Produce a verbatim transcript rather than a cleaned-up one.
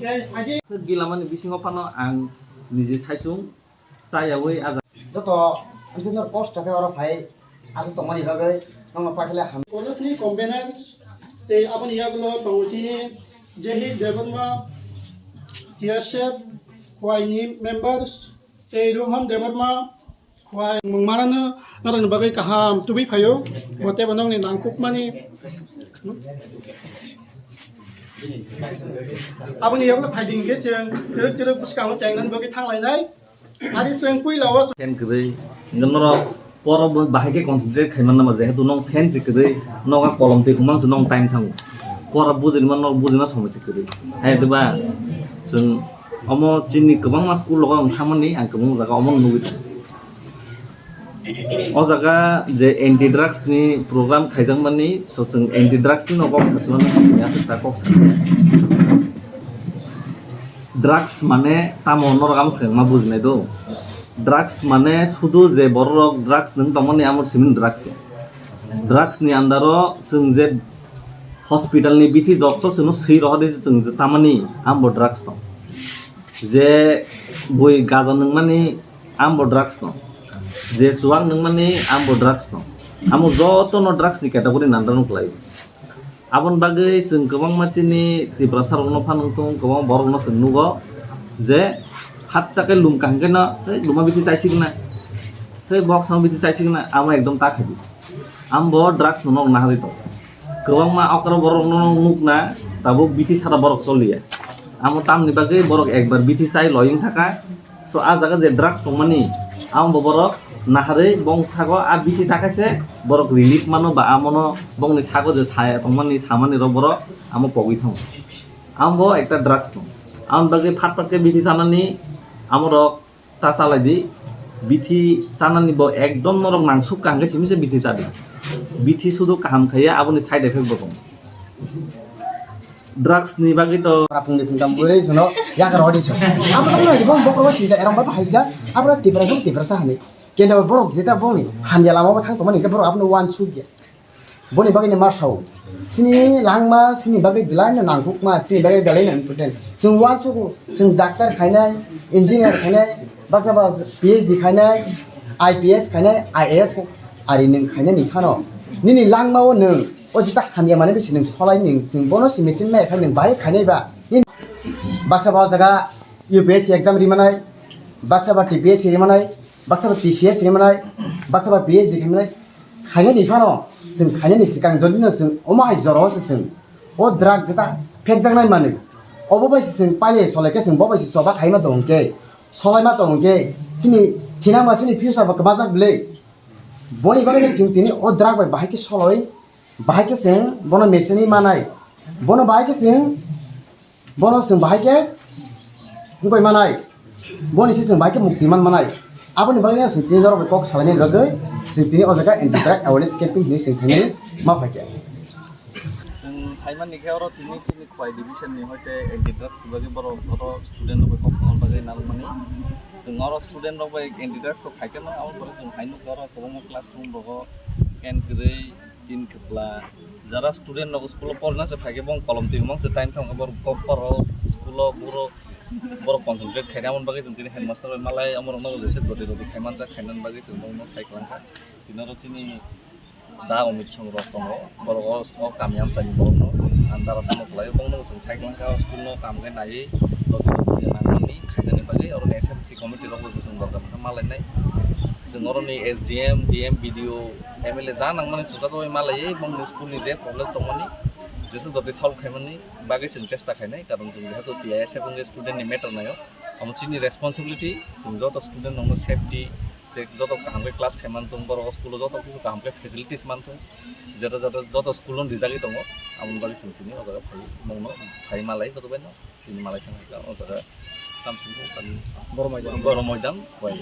Gilamani bisingo phano ang niji saichung chayawi ah jaga. Joto, ang chini kosto khe oro phai, aswk tongmani bagwi nokno paithele ham. College ni convener tei aboni yagulo tongo chini Jehid Debbarma, T S F Y ni members tei Rohan Debbarma, Y mung manano norokni bagwi kaham tubui phaio, bo teibo nokni nangkukmani. Aboni yagulo phaidi hwnkhe chwng twrwk twrwk bwskango chengnani bagwi thanglainai. Ari chwng puila o. Fan kwrwi, hwnkhe norok poro bo bahai khe concentrate khai manna ma, jehetu nok fan se kwrwi, nok a kolom twi kwmang se nok time thango. Poro bujinma nok bujinma somoi se kwrwi. Hai diba, chwng omo chini kwbangma school rogo ang thangmani, ang kwbangma jaga omo nugwi tongo. O jaga je anti drugs ni program khaijakmani, so chwng anti drugs ni no kok sachimani, aswk ta kok sa. Drugs mane tamo norok amo swkang ma bujinai do. Drugs mane sudu je borok drugs nwng tongmani amo simi drugs. Drugs ni under o chwng je hospital ni bithi doctor chwngno swi rohor di chwng je chamani amo drugs tong. Je bui gaja nwngmani amo drugs tong. Je chuwak nwngmani amo drugs tong. Amo joto no drugs ni category ni under o kwlai. Aboni bagwi chwng kwbangma chini Tiprasa rokno phano wng tongo, kwbangma borokno chwng nugo je phatsa khe lum kaham khe no, "Tei luma bithi chaisigna, tei bok samo bithi chaisigna," amo ekdom ta khaidi. Ambo drugs no nok naharwi tongo. Kwbangma okra borokno nukna tabuk bithi sara borok choliya. Amo tamni bagwi borok ekbar bithi chai loyong thaka, So, ah jaga je drugs tongmani, amo bo borok naharwi bong sago ah bithi chakhaise borok relief mano ba amono bongni sago je saya tongmani samani rok borok amo pogwi thango. Amo bo ekta drugs tong. Amo bagwi phat phat khe bithi chanani amo rok ta chalai di. Bithi chanani bo ekdom norok nangsuk kaham khe simi se bithi chadi. Bithi sudu kaham khaiya aboni side effect bo tongo. Drugs ni bagwi to. Ora phungni phungtam bwrwi sono yakar hodi so. Abo no di bong bokro sinta erong ba haisa. Abo Tiprasa Tiprasa hani. Kenda borok jeta bongni hamya lama bo thang tongmani hingke borok abono wan suk ya. Boni bagwi ni ma sao. Sini langma sini bagwi belai no nangkukma sini bagwi belai no important. Chwng wan suku chwng doctor khainai, engineer khainai, baksa ba P H D khainai, I P S khainai, I A S khainai. Ari nwng khainani phano nini langmao nwng o jeta hamya manwi bisi nwng solai nwng chwng bono si machine maya khai nwng bahai khainai ba? Nini baksa ba o jaga U P S C exam rimanai, baksa ba T P S C rimanai, baksa ba T C S rimanai, baksa ba P H D khaimanai. Khainani phano chwng khainani swkang jodino chwng omo hai jorao se chwng o drug jeta phekjaknai manwi obo bai se chwng pailai solai khe chwng bo bai se choba khaima tong hwnkhe, solaima tong hwnkhe chini thinangma chini future bo kwbajak bwlwi. Boni bagwi no chwng tini o drug bai bahai khe soloi, bahai khe chwng bono mechenwi manai, bono bahai khe chwng, bono chwng bahai khe wngwi manai, boni se chwng bahai khe mukti man manai. Aboni bagwi no chwng tini norok bai kok salaini bagwi chwng tini o jaga anti drug awareness campaign hinwi chwng khainani ma phaikha. Chwng phaimani khe oro tini chini Khwai division ni hoite anti drugs ni bagwi borok oro student rok bai kok salna bagwi narwkmani. Chwng oro student rok bai anti drugs to khaikhe no, aboni pore chwng hai nukha oro kwbangma classroom rogo fan kwrwi, tin kwpla. Jara student rok school o porna se phaikhe bong kolom twi mang se time thang borok kok poro school o borok, borok concentrate khainai, aboni bagwi chwng tini headmaster bai malai amorok no jesa goti goti khaimanjak, khainani bagwi chwng bongno sai kwlangkha. Tini oro chini da Omit Song rok tongo, borok o, o kami amchaini borokno andar o samung khlaio, bongno chwng sai kwlangkha, o school no kaham khe naiwi, roti roti je nangmani khainani bagwi, oroni S M C committee rok bai bo chwng dorkar kha ma lainai. Chwng oroni S D M, D M, B D O, M L A ja nangmani chwng joto bai ma laiwi, bongni school ni je problem tongmani, jeswk jotoi solve khaimani bagwi chwng chesta khainai, karon chwng jehetu T I S F wngwi student ni matter naio, omo chini responsibility, chwng joto student rokno safety, tei joto kaham khe class khai manthung, borok o school o joto khe kaham khe facilities manthung, jeta jeta joto school no rijagwi tongo, aboni bagwi chwng tini o jaga phai mungno phai malai joto bai no tini malai thang kha o jaga tamsini borok moidang borok moidang bai.